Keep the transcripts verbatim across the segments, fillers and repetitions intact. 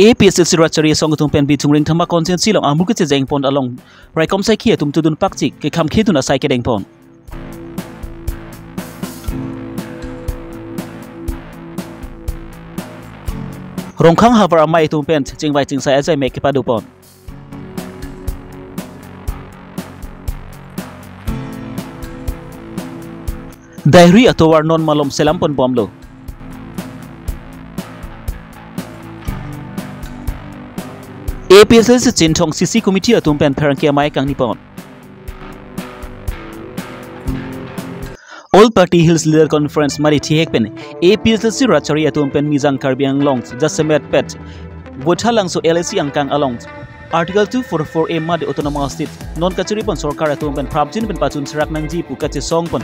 A P H L C rat chari asong atum pen Bithung Rengthama constituency along armu kechejeng pon along raikom saikhi atum todun pakchik kekhamkhedun asai kedeng pon. Rongkhang havar amei atum pen chingvai chingsai ajai mek kepado pon. Diary atovar non malom selam pon bomlo. A P H L C Chinthong C C committee atum pen pherangke amei kangni pon. All Party Hills Leader Conference mari thihek pen A P H L C rat chari atum pen Mijang Karbi Anglong jasemet pet Voithalangso L A C angkang along Article two four four A mate Autonomous State non kachari pon sorkar atum pen prapjin pen pachun serak nangji pu kachesong pon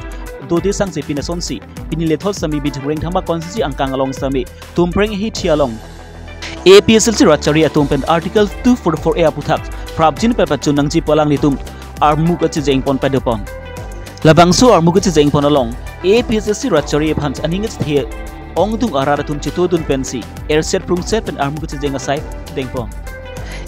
dote sangse pini asonsi pini lethot sitame Bithung Rengthama constituency angkang along sitame Tumpreng hithi along A P H L C rat chari atum pen Article two four four A aputhak prapjin pen pachun nangji pu alanglitum armu kechejeng pon pado pon. Labangso armu kechejeng pon along A P H L C rat chari aphan aning chethe ongdung arat atum chetodun pensi erset prungset pen armu kechejeng asai deng pon.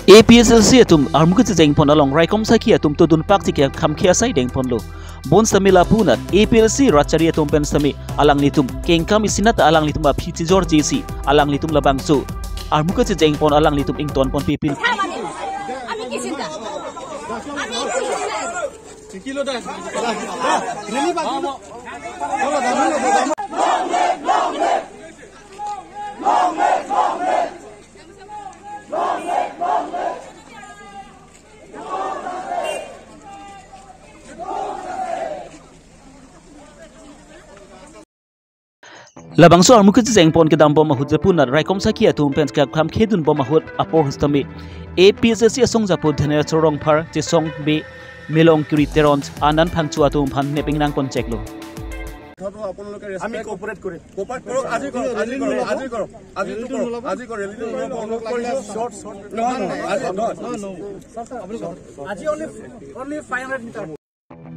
A P H L C atum armu kechejeng pon along raikom saikhi atum todun pakchik kekhamkhe asai deng ponlo. Bonsitame lapu anat A P H L C rat chari atum pen sitame alanglitum kengkam isinat alanglitum aphi chejor jesi alanglitum labangso armu kechejeng pon alanglitum ington ponpipin. Labangso armu kechejeng pon kedam bom ahut japunat raikom saikhi atum pen kekhamkhedun bom ahut apor sitame A P H L C asong japo Dhaneswar Rongphar, Chesong Bey, Melong Kiri Teron, Anand Phangcho atum aphan nepeng nang pon cheklo. আমি কোঅপাৰেট কৰিম। কোঅপাৰেট কৰক, আজি কৰক, আজি কৰক, আজি কৰক, আজি কৰক, আজি কৰক, ৰেলীটো কৰক, আজি কৰক, ৰেলীটো কৰক, অনুৰোধ কৰিছোঁ। Short, short. নহয়, নহয়, আজি নহয়। আজি only, only five hundred meter.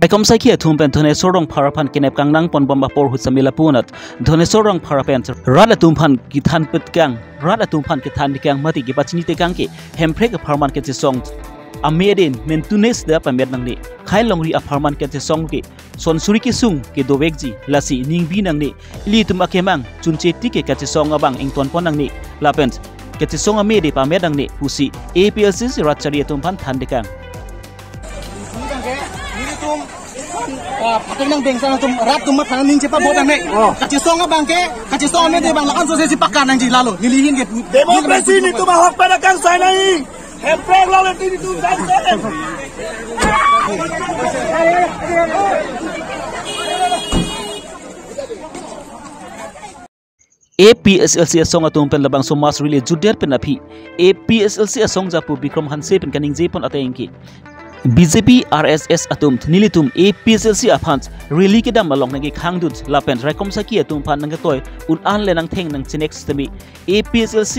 Raikom saikhi atum pen Dhaneswar Rongphar aphan kenep kangnang pon bom apor ahut sitame lapu anat Dhaneswar Rongphar pen rat atum aphan kethan petkang, rat atum aphan kethan tekang mate kepachini tekang ke Hemprek apharman kachesong ame ade maintenance da pamet nangne, khei longri apharman kachesong ke sonsuri kesung kedovekji lasi ningbi nangne, ilitum akemang chunche tik ke kachesong abang ington pon nangne lapen kachesong ame ade pamet nangne pusi A P H L C rat chari atum aphan than tekang. Nelitum, ah, pakai nang bangsa atum rat atum aphan ning chepa bot nangne. Oh. Kachesong abang ke, kachesong ame ade abang la-an sose si pakar nangji lalo. Neli ahin ke. Demokrasi nelitum ahok pen akang sai nai. Hemprek lo leti nelitum sai sai. A P H L C asong atum pen labangso mass rally jutdet pen aphi A P H L C asong japo Bikram Hanse pen kaningje pon ateng ke B J P R S S atum nelitum A P H L C aphan rally kedam along nangkekhangdun lapen raikom saikhi atum aphan nangketoi un-an le nangtheng nangchenek sitame A P H L C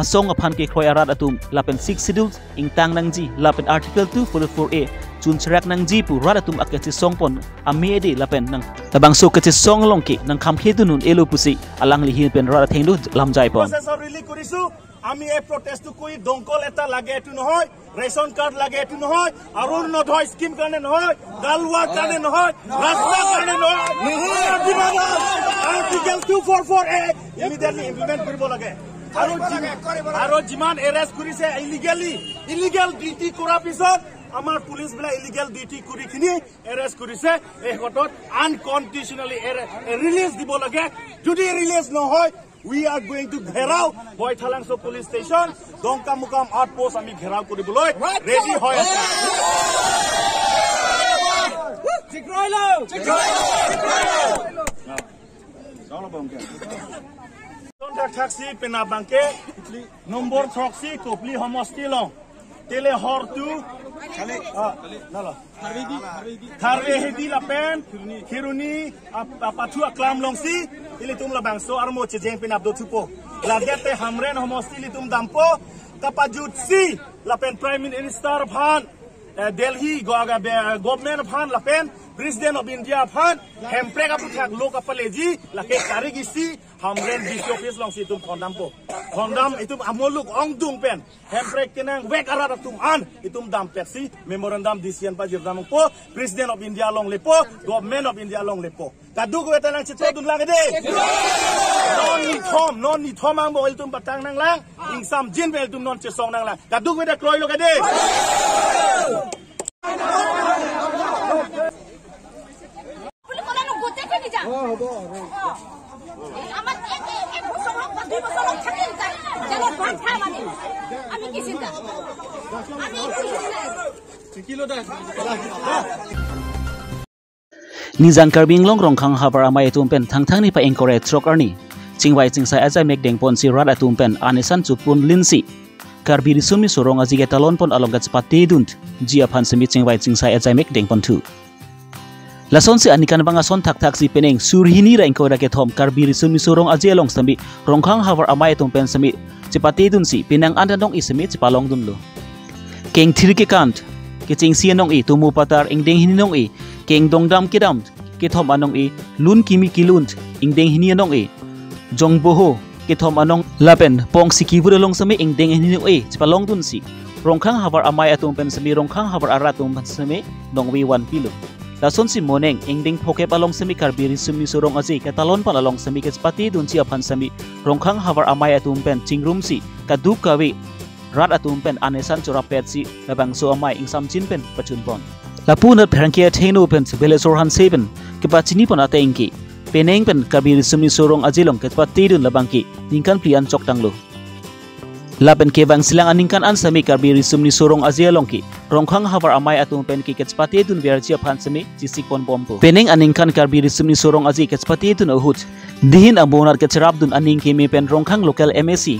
asong aphan kekroi arat atum lapen Sixth Schedule ingtang nangji lapen Article two four four A chun serak nangji pu rat atum akachesong pon ame ade lapen nang labangso kachesong along ke nangkhamkhedun un-elo pusi alangli ahin pen rat athengno lamjai pon. Processor ৰিলি কৰিছো। আমি এই প্ৰটেষ্টটো কৰি দমকল এটা লাগে এইটো নহয়, ৰেচন কাৰ্ড লাগে এইটো নহয়, অৰুণোদয় স্কিম কাৰণে নহয়, গাঁওবুঢ়াৰ কাৰণে নহয়, ৰাস্তাৰ কাৰণে নহয়। আৰ্টিকেল টু ফ'ৰ ফ'ৰ এ ইমিডিয়েটলি ইমপ্লিমেণ্ট কৰিব লাগে। আৰু যিমান, আৰু যিমান এৰেষ্ট কৰিছে ইলিগেলি, ইলিগেল ডিউটি কৰাৰ পিছত আমাৰ পুলিচবিলাক ইলিগেল ডিউটি কৰি কিনি এৰেষ্ট কৰিছে, এই হাতত আনকণ্ডিশ্যনেলি ৰিলিজ দিব লাগে। যদি ৰিলিজ নহয়, we are going to ঘেৰাও, বৈঠালাংছ' পুলিচ ষ্টেচন, ডংকামুকাম আউটপোষ্ট আমি ঘেৰাও কৰিবলৈ ৰেডি হৈ আছো। ঠিক ৰৈ লওক। ঠিক ৰৈ লওক। থাকছি পেনা বাংকে নম্বৰ থ্ৰকছি কপলি সমষ্টি long. Tele hortu, ah, nalo. Tharve Hedi lapen Kheroni ap-, apathu aklam longsi ilitum labangso armu chejeng pen apdo thupo. Lagete Hamren homosti ilitum dampo, kapajutsi lapen Prime Minister aphan, eh, Delhi go aga be-, government aphan lapen President of India aphan Hemprek aputhak lo kapaleji, lake karik isi Hamren D C office alongsi itum thondampo. Thondam itum amuluk ongdung pen Hemprek kenangvek arat atum an itum dampetsi memorandum D C an pajirdampo, President of India along lepo, Government of India along lepo. Kadokave ta nangchitodun lang de. Non nithom, non nithom angbong ilitum patang nanglang, ingsamjin pen ilitum non chesong nanglang. Kadokave ta kroilo kade. বুলি ক'লে ন গোটেইখিনি যাম। অ, হ'ব, হ'ব। অ। এই আমাৰ এক, এক, এক বছৰ হওক বা দুই বছৰ হওক থাকিম তাত। জেলত ভাত খাম আমি। আমি কি চিন্তা? আমি একো চিন্তা নাই। Nijang Karbi Anglong Rongkhang havar amei atum pen Thangthang niphai ingkoi ra throk arni chingvai chingsai ajaimek dengponsi rat atum pen anesan chupun linsi Karbi Riso Nimso Rong Aje ketalonpon along kachepatedunji aphan semi chingvai chingsai ajaimek dengponthu. Lasonsi aningkanvang ason thakthaksi penang sur hini ra ingkoi ra kethom Karbi Riso Nimso Rong Aje along semi Rongkhang havar amei atum pen semi chepatedunsi penang an anong-i semi chepalongdunlo. Kengthir kekant, kechengsi anong-i, tomo patar, ingdeng hini anong-i, kengdongdam kedam, kethom anong-i, lun kimi kelun, ingdeng hini anong-i, jongboho, kethom anong lapen pongsi kivur along semi ingdeng hini anong-i chepalongdunsi Rongkhang havar amei atum pen semi Rongkhang havar arat atum pen semi nongve vanpilo. Lasonsi moneng ingdeng phokep along semi Karbi Riso Nimso Rong Aje ketalonpon along semi kachepatedunji aphan semi Rongkhang havar amei atum pen chingrumsi kadokave rat atum pen anesan chorapetsi labangso amei ingsamjin pen pachunpon. Lapu anat pherangke athengno pen Belesor Hanse pen kepachinipon ateng ke penang pen Karbi Riso Nimso Rong Aje along kachepatedun labang ke ningkan phli an choktanglo. Lapen kevangsilang aningkan an semi Karbi Riso Nimso Rong Aje along ke Rongkhang havar amei atum pen ke kachepatedunverji aphan semi chesikponbompo. Penang aningkan Karbi Riso Nimso Rong Aje kachepatedun ahut dihin amo anat kacherapdun aning keme pen Rongkhang local M A C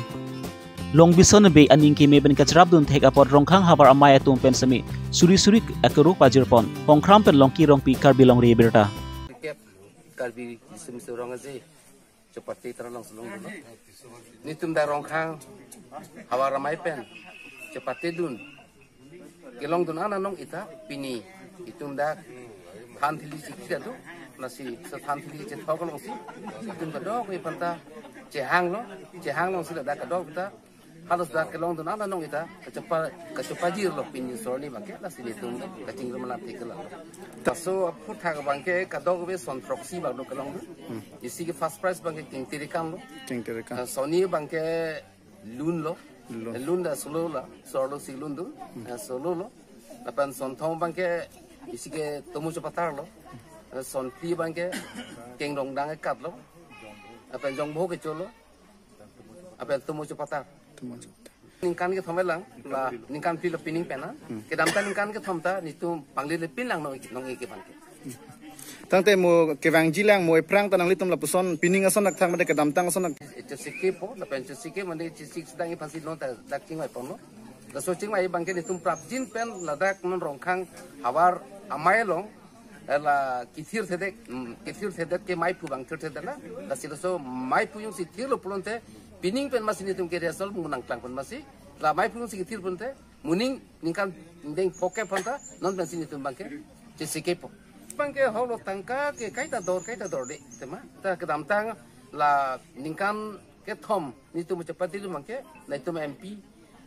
Longbison Bey aning keme pen kacherapdun thek apot Rongkhang havar amei atum pen semi suri suri akuru pajirpon Hongkram pen Longki Rongpi Karbi Longri Abirta. Kep Karbi Riso Nimso Rong Aje chepate tra long selong dun. Netum dak Rongkhang havar amei pen chepatedun kelongdun an anong-i ta pini itum dak than thili chikri adu, lasi so than thili chethok alongsi itum kadokave aphanta chehanglo, chehang alongsi ladak kadokave ta halos dak kelongdun an anong-i ta kachepa, kachepajirlo pini sorni abang ke, lasi netum kachingrum alam theklo. Laso aphuthak abang ke kadokave son throksi bak do kelongdun. Isi ke first prize abang ke kengthir kekantlo. Kengthir kekant. Ah, sonni abang ke lunlo. Lun. Lun dak solo la, solo si lun dun. Ah, sololo. Lapen son thom abang ke isi ke tomo chepatarlo. Ah, son phli abang ke kengdongdam kekatlo. Lapen jongboho kecholo. Lapen tomo chepatar. Tomo chepatar. Ningkan kethom lang, la ningkan phli lo pining pen na. Kedamtang ningkan kethom ta netum pangli le pin lang nong, nong-i ke abang ke. Tangte mo kevangjilang mo ephrang ta nanglitum lapuson pining ason akthak mate kedamtang ason ak- Chesikpo, lapen chesik mane chesik sedang iphansi non ta dak chingvaiponlo. Laso chingvai abang ke netum prapjin pen ladak non Rongkhang havar amei along, eh, la kethirthedet, mm, kethirthedet ke maiphu abang thirthedet la, lasi laso maiphu jongsi thirlo pulote pining pen masi netum ke rehearsal mo nangklang pen masi, la maiphu jongsi kethir pulote moning ningkan ingdeng phokep aphanta non pensi netum abang ke chesikpo. Abang ke holo tangka ke kaita dor, kaita dorde, tema. Ta kedamtang la ningkan kethom netum chepate dun abang ke, la itum M P,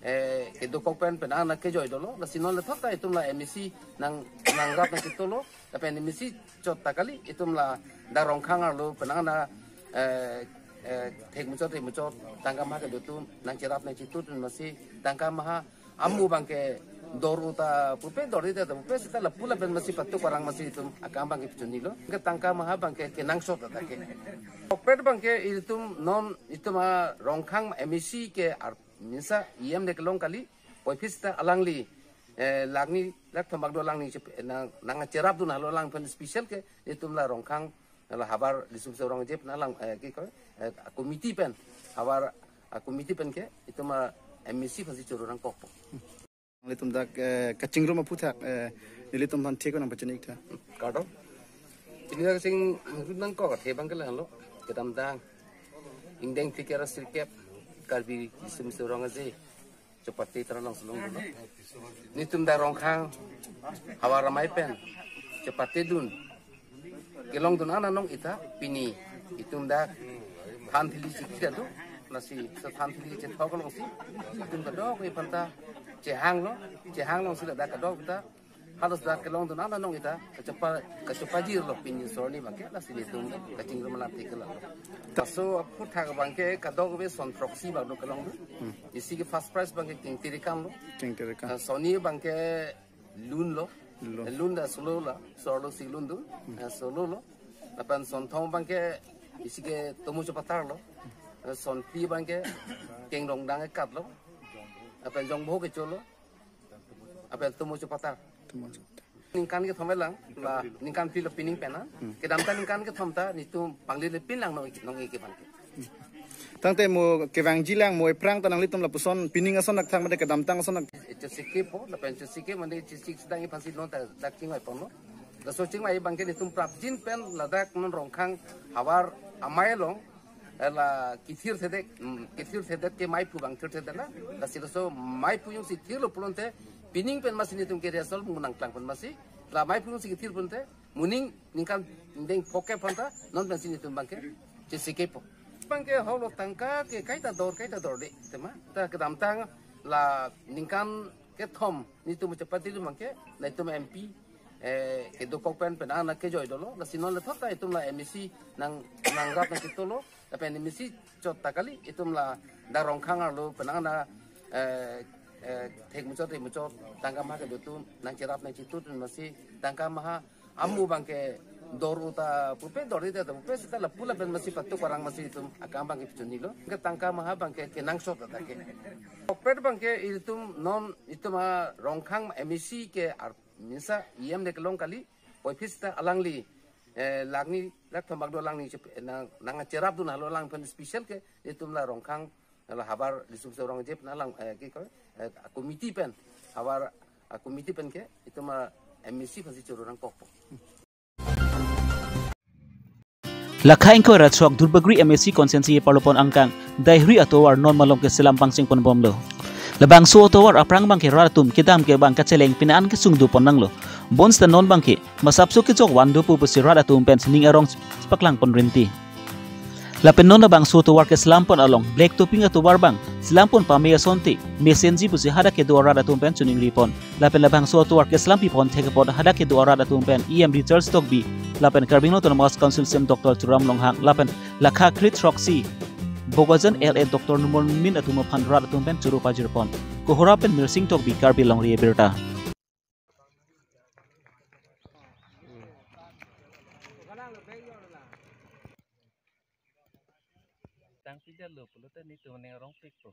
eh, kedokok pen penang nangkejoi dolo, lasi non le thot ta itum la M A C nang, nangrap nangchetolo, lapen M A C chot ta kali, itum ladak Rongkhang arlo penang na, eh, eh, thek muchot, thek muchot, tangka maha kedo atum nangcherap nangchetudun masi tangka maha amu abang ke dor-u ta pupe, dor-i ta pupe, seta lapu lapen masi patuk parang masi itum akam abang ke pachunilo. Ke tangka maha abang ke kenangsot ta ke. Okpet abang ke itum non itum a Rongkhang M A C ke ar minsa E M de kelong kali, puvoiphit seta alangli, eh, lakh ni, lakh thom bak do alangli chep-, nang, nangcherapdun halo alang pen special ke itum la Rongkhang la havar Riso Nimso Rong Aje pen alang, eh, ke ko, eh, committee pen, havar, ah, committee pen ke itum a M A C aphansi choro nangkokpo. Nelitum dak, eh, kachingrum aphuthak, eh, nelitum aphan thek ko nangpachini-ik tha. Kardom. Pini dak kachingrum nangkok athe abang ke lahelo. Kedamtang ingdeng phlikep ra sirkep Karbi Riso Nimso Rong Aje chepate tra long selong dolo. Netum dak Rongkhang havar amei pen Chepatedun, kelongdun an anong ita pini itum dak than thili chikri adu, lasi so than thili chethok alongsi itum kadokave aphanta chehanglo, chehang alongsi ladak kadokave ta halos dak kelongdun an anong ita kachepa kachepajirlo pini sorni abangke, lasi nelitum kachingrum alam thik lo. Laso aphuthak abangke kadokave son throksi abang do kelongdun. Isi ke first prize abangke King Tirikam lo. King Tirikam. Ah, sonni abangke Lun lo. Lun. Lun ta solo lo, solo si lun do. Eh, solo lo. Lapen son thom abangke isi ke Tomo Chepatar lo. Eh, son phli abangke King Rongdang Ekat lo. Lapen Jongboho Kecho lo. Lapen Tomo Chepatar. Tomo Chepatar. Ningkan kethom lang, la ningkan phli lo pining pen na. Kedamtang ningkan kethom ta nelitum pangli le pin lang nong, nong-ik abangke. Tangte mo kevangji lang mo ephrang ta nanglitum lapuson pining ason akthang mate kedamtang ason ak- Chesikepo, lapen chesike mane chesik sedang iphan si non ta dak chingvai ponlo. Laso chingvai abangke nelitum prapjin pen ladak non Rongkhang havar amei along, eh, la kethirthedet, mm, kethirthedet ke maiphu abang thirthedet la. Lasi laso maiphu jongsi thirlo pulote pining pen masi nelitum ke rehearsal mo nangklang pen masi. La maiphu jongsi kethir pulote moning ningkan ingdeng phokep aphanta non pensi nelitum abangke chesikepo. Abangke holo tangka ke kaita dor, kaita dor de, tema. Ta kedamtang la ningkan kethom nelitum chepatedun abangke, nelitum M P, eh, kedokok pen penang na kejoi dolo, lasi non le thot ta itum la M A C nang, nangrap nangchitolo, lapen M A C chot ta kali, itum la dak Rongkhang arlo penang na, eh, eh, thek muchot, thek muchot, tangka maha kedo atum nangcherap nangchitu atum masi tangka maha amu abangke dor-u ta pupe, dor-i ta pupe, seta lapu lapen masi patuk orang masi itum akam abangke pichunilo. Ke tangka maha abangke kenangsot ta ke. Okpet abangke itum non itum a Rongkhang M A C ke ar minsa E M de kelong kali, puvoiphit seta alangli, eh, lakh ni, lakh thom bak do alangli chep-, nang, nangcherapdun halo alang pen special ke itum la Rongkhang la havar Lisum Sorong jep na lang, eh, ke ko, eh, committee pen, havar, ah, committee pen ke itum a M A C pensi choro nangkokpo. Lakha ingkoi ra throk Duarbagori M A C constituency parlopon angkang Daihri atovar non malom ke selam pangcheng ponbomlo. Labangso atovar aphrang abangke rat atum kedam ke abang kacheleng pine an kesung do pon nanglo. Bonseta non abangke masapso kejok van dopo pusi rat atum pen sining arong paklang pon rinti. Lapen non labangso atovar keselam pon along black topping atovar abang selam pon pame asonte mesenji pusi hadak kedo arat atum pen choningri pon. Lapen labangso atovar keselam pi pon thek apot hadak kedo arat atum pen E M Richard Tokbi, lapen Karbi Anglong Autonomous Council C E M Doctor Tuliram Ronghang, lapen lakha kre throksi Bokajan L A Doctor Numal Momin atum aphan rat atum pen choro pajir pon. Kohora pen Mirsing Tokbi, Karbi Longri Abirta. Tangpidetlo pulote nelitum ning arongpikpo.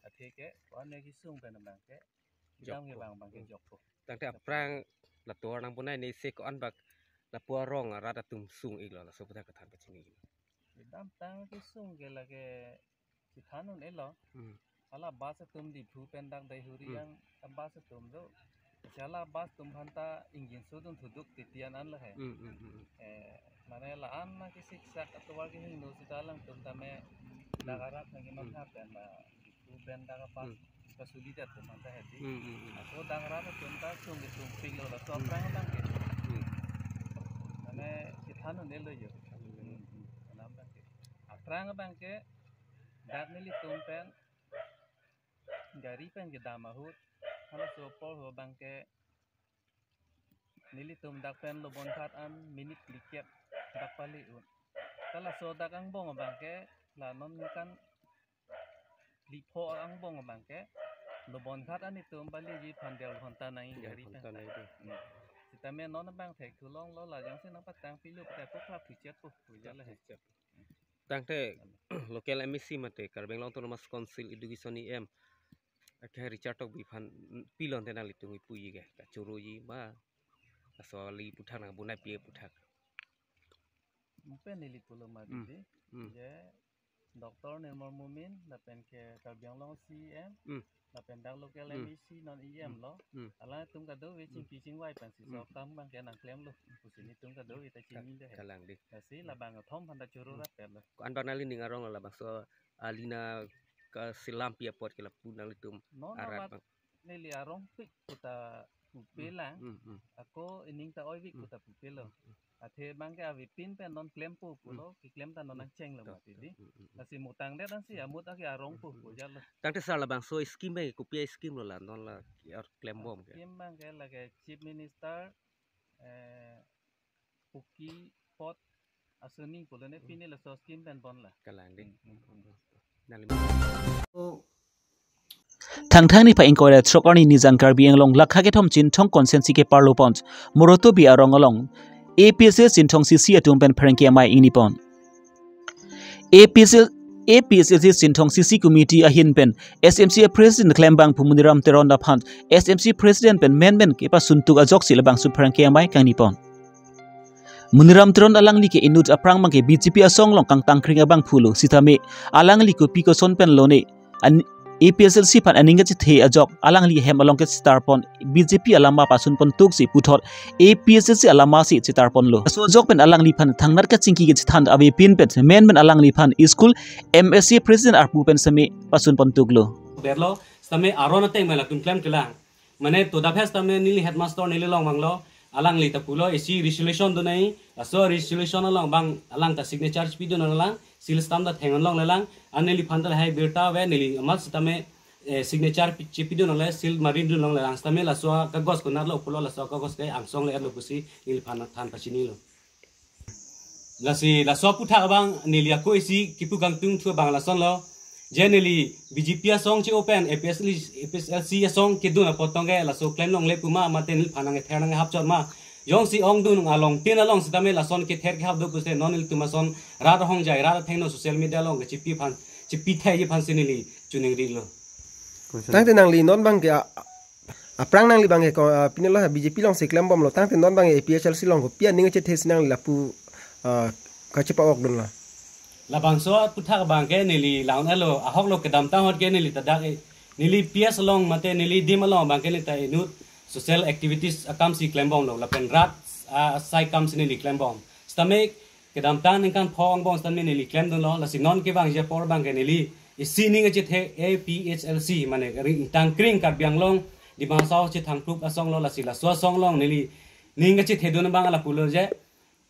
Athe ke wan ne kesung pen abangke kedam ke jokpo. Abang abangke jokpo. Tangte aphrang la atovar nang bonai ne se ko-an bak lapu arong arat atum sung-iklo, laso aputhak kethan pachini. Kedamtang kesung ke lake chethan un-elo. Hmm. Hala bus atum Diphu pen dak Daihri Hmm. yang bus atum do. Hala bus atum aphanta engine sodun thuduk titi an an lahai. Hmm, hmm, hmm, hmm. Eh, mane la-an na kesiksak atovar kehingno seta alangtum tame Hmm. dak arat nang Hmm. kematha pen la Diphu pen dak bus Hmm. kasuli det atum aphanta hedi. Hmm, hmm, hmm. Laso dak arat atum ta sung kesumpiklo laso Hmm. aphrang abangke. Hmm. Mane chethan un-elo jo. Hmm. Hmm, hmm. Alam abangke. Aphrang abangke dak nelitum pen gari pen kedam ahut, halaso apor ho abangke nelitum dak pen Lobonghat an minute phlikep dak pale un. Halaso dak angbong abangke la non ningkan phli pho angbong abangke Lobonghat an itum paleji aphan der ghonta nangji Der gari pen. Ghonta nangji. Hmm. Sitame non abang thek thulonglo, la jongsi nangpatangpilo pu ta koklap thuchek po, puja le he. Thuchek. Tangte local M A C mate Karbi Anglong Autonomous Council Education E M ake Richard Tokbi aphan pilon te nanglitum kipuji ke, kachoroji ma, laso ali aputhak nang bonai pi aputhak. Mungkin neli pulo ma Hmm. didi, Hmm. je Doctor Numal Momin, lapen ke Karbi Anglong C E M, Hmm. lapen dak local Hmm. M A C non E M Hmm. lo. Hmm. Alangtum kadokave Hmm. chingki chingvai pensi Hmm. so kam abangke nangklemlo. Pusi nelitum kadokave ta chini dei. Kalang dei. Lasi labang athom aphanta choro Hmm. rapetlo. Ko-an bang nangli ning arong labangso ali nang keselam pi apot ke lapu nanglitum Non arat abat bang. Neli arongpik pu ta Pupe lang. Hmm, hmm. Ako ining ta oivik pu ta pupe lo. Athe abang ke avepin pen non klempo pulo, keklem ta non nangchenglo mati di. Hmm, hmm, hmm. Lasi mutang det ansi amut ake arong pu pu jalo. Tangte sir, labangso scheme abang kopi a-scheme lo la, non la ar klembom ke? Scheme abang ke lake Chief Minister, eh, Kuki Pot Asoni pulo ne, pini laso scheme pen bon la. Kalang ding. Hmm, hmm, hmm. Nangli Thangthang niphai ingkoi ra throk arni Nijang Karbi Anglong lakha kethom Chinthong constituency ke-arlo pon Morotobi arong along A P H L C Chinthong C C atum pen pherangke amei ingni pon. A P H L, A P H L C Chinthong C C committee ahin pen S M C a-president klembangphu Moniram Teron aphan S M C president pen menmen kepasuntuk ajoksi labangso pherangke amei kangni pon. Moniram Teron alangli ke inut aphrang abang ke B J P asong along kangtangkring abangphu lo, sitame alangli kopi koson pen lone an A P H L C aphan aning kachethe ajok alangli hem along ke chetar pon B J P alama pasun pontuksi puthot A P H L C alama si chetar ponlo. Laso ajok pen alangliphan thangnat kachingki kachethan avepin pen menmen alangliphan school M S C president arpu pen sitame pasun pontuklo. Berlo, sitame aron ateng mela tum klemkle lang. Mane to da phas tame neli headmaster neli along vanglo, alangli ta pulo isi resolution do nai, laso resolution along abang alang ta signature chipidun lang, seal stamp ta theng-un longle lang, an neliphan ta lahai birta ave, neli amat sitame, eh, signature pi-, chipidun longle, seal maridun longle lang, sitame laso kagos konat lo pulo, laso kagos ke angsong le lo pusi neliphan than pachinilo. Lasi laso aphuthak abang neli ako isi kipu kangtung thu abang lasonlo. Je neli B J P asong che-o pen A P H L C, A P H L C asong kedun apot tong ke laso klem longle pu ma, mate neliphan nangther nanghap chot ma. Jongsi ongdung along tin along sitame lason kether kehap do pusi non nelitum ason rat ahongjai rat athengno social media along ke chipi aphan, chipi thai aphan si neli chuning rilo. Tangte nangli non abang ke a-, aphrang nangli abang ke ko, ah, pini lo ha B J P alongsi klembomlo, tangte non abang A P H L C along kopi aning kachethe si nangli lapu, ah, kachepa-okdunlo? Labangso aphuthak abang ke neli la-un-elo, ahok lo kedamtang ahut ke neli ta dak e, neli P S along mate neli adim along abang ke neli ta inut social activities akam si klembomlo, lapen rat, ah, asai akam si neli klembom. Sitame kedamtang ningkan pho angbong sitame neli klemdunlo, lasi non kevangji apor abang ke neli isi ning kachethe A P H L C, mane ring tangkring Karbi Anglong Dima Hasao chethangphruk asong lo, lasi laso asong along neli ning kachethedun abang lapulo je,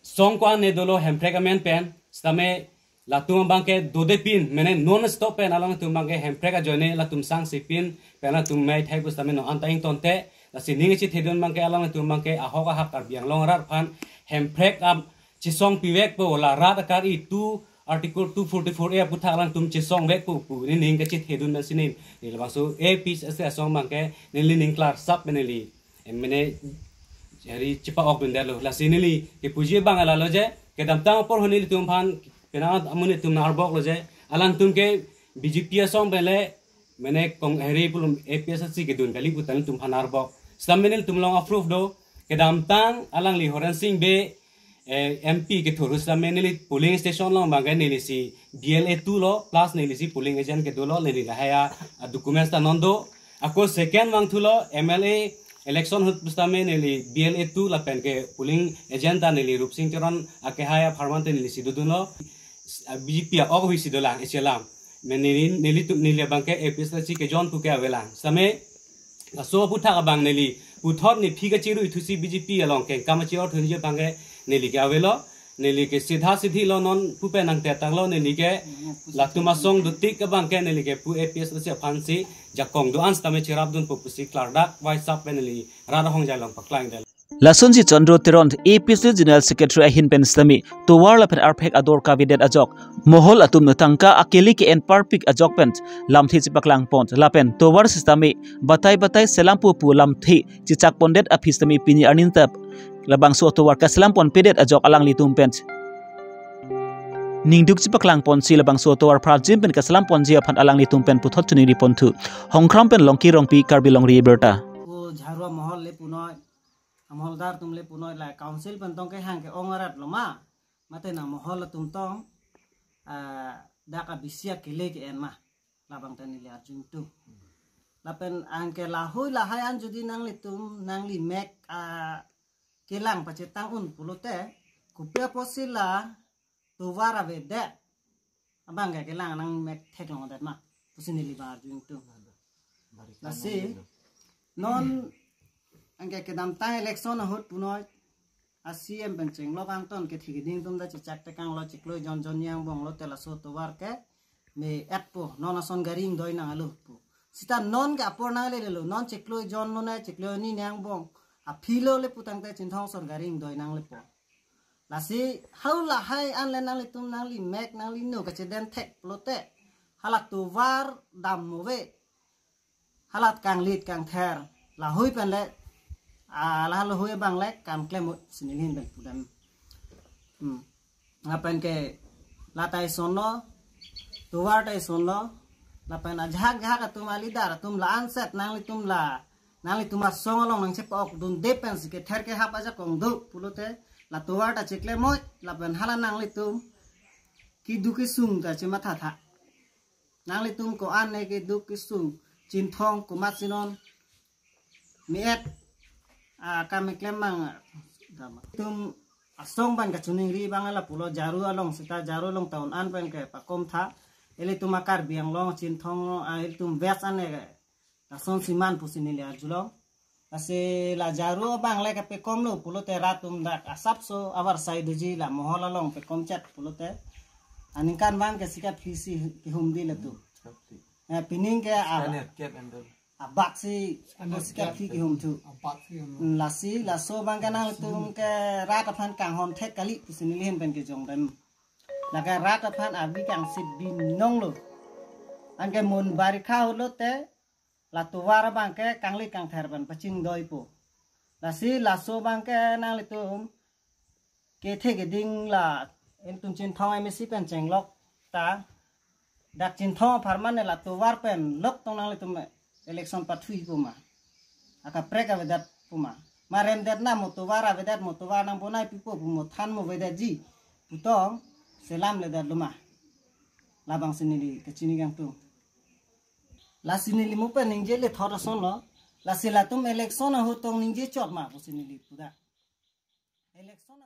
song ko-an ne dolo Hemprek amen pen, sitame latum abang ke dodepin, mane non stop pen alangtum abang ke Hemprek ajoine latum sangsipin pen latum mei thai pu sitame non anta ingtonte, lasi ning kachethedun abang ke alangtum abang ke ahok ahak Karbi Anglong arat aphan Hemprek ap chesong pivekpo, la rat akar-i two, Article two forty-four A aphuthak alangtum chesongvekpo pu ne ning kachethedun pen si ne, ne labangso A P H L C asong abang ke neli ning klarsap pen neli, em, mane, jari chepa-okdun detlo. Lasi neli kepuji abang lalo je, kedamtang apor ho nelitum aphan, penang amonit atum nang-arboklo je, alangtum ke B J P asong pen le, mane kong heri pulum A P H L C kedun kali pu ta nelitum aphan nang-arbok. Sitame nelitum along a-proof do, kedamtang alangli Horen Sing Bey, eh, M P kethur hu sitame neli polling station along abang ke neli si B L A two lo, plus neli si polling agent kedo lo, neli lahai a, a-documents ta non do. Ako second vangthulo M L A election ahut pu sitame neli B L A two lapen ke polling agent ta neli Rupsing Teron akehai apharman te neli si dodunlo. A-B J P a-ok hui si dolang, isi alam. Men neli, nelitum, neli abang ke A P H L C kejon pu ke avelang. Sitame laso aphuthak abang neli puthot nephi kachiru-i thusi B J P along kengkam achior thunji abang ke neli ke avelo. Neli ke sidha sidhi lo, non pupe nangtetanglo, neli ke latum asong dotik abang ke neli ke pu A P H L C aphan si jakong do-an sitame cherapdunpo pusi klardak waisap pen neli rat ahongjai along paklang det. Lasonsi Chandra Teron, A P H L C General Secretary ahin pen sitame tovar lapen arphek ador kavedet ajok, mohol atum tangka akele ke-en parpik ajok pen lamthe chepaklang pon, lapen tovar sitame batai batai selampo pu lamthe chechak pondet aphi sitame pini arni ta labangso atovar kaselam ponpedet ajok alanglitum pen ningduk chepaklang ponsi labangso atovar prajim pen kaselam ponji aphan alanglitum pen puthot chuningri ponthu. Hongkram pen Longki Rongpi, Karbi Longri Abirta. Ko Jharua mohol le punoi, amoholdar atum le punoi, la council pen tong kehang ke-ong arat lo ma, mate nang mohol atum tong, ah, dak a-B C akele ke-en ma, labang ta neli arjung tu. Lapen anke lahui lahai an jodi nanglitum, nangli mek, ah, kelang pachetang un pulote, kopi apotsi la tovar avedet abang ke kelang nangmek theklongdet ma pusi neli bang arjung tu. Lasi non Anke kedamtang election ahut punoi a C M pen chenglok angton kethe keding atum ta chechak tekanglo, chiklo jon jon ni angbong lote laso tovar ke me-etpo, non ason gari ingdoi nanglo pu. Seta non ke apor nanglelo, non chiklo jon lo ne chiklo ni ni angbong aphi lo le putangte Chinthong ason gari ingdoi nanglepo. Lasi hau lahai an le nanglitum nanglimek nanglino kachedem thek lote halak tovar dam move. Halat kanglit kangther lahui pen le, ah, la lahui abang le kam klem mo sinilhin pen pudam. Hmm. Lapen ke la ta isonlo, tovar ta isonlo, lapen ajahak jahak atum a leader atum la anset nanglitum la, nanglitum asong along nangchepa-ok dunde pensi kether kehap ajakong do pulote la tovar ta chiklemoi, lapen hala nanglitum keduk kesung ta chematha tha. Nanglitum ko-an ne keduk kesung, Chinthong komat si non me-et, ah, kam keklem mang, ah, tum asong pen kachiningri abang lapulo, jaru along seta jaru along town an pen kepakom tha. Ilitum a Karbi Anglong Chinthong, ah, ilitum West an ne lason siman pusi neli arjulong. Lasi la jaru abang le kapekomlo pulote rat atum dak asapso avarsai doji, la mohol along pekom chet pulote aningkan abang ke sikap phli si kehum di latum. Eh, pining ke ab-, Standard cap and all. Abak si, Standard sikap cap. Phli kehum thu. Abak si ano. Hmm, lasi laso abang ke nangtum ke rat aphan kanghon thek kali pusi neli ahin pen kejongdam. Lake rat aphan abi kangsit binong lo. Anke mun barikha ahut lote la tovar abang ke kanglit kangther pen pachingdoipo. Lasi laso abang ke nanglitum kethe keding la ilitum Chinthong M A C pen chenglok ta, dak Chinthong apharman ne la tovar pen lok tong nanglitum election pathuipo ma? Akaprek avedetpo ma? Ma remdet na mo tovar avedet, mo tovar nangbonaipipo pu mo than mo vedetji pu tong selamledetlo ma? Labang si neli kachini kangtung. Lasi neli mo pen ningje le thot asonlo. Lasi latum election ahut tong ningje chot ma pusi neli puda. Election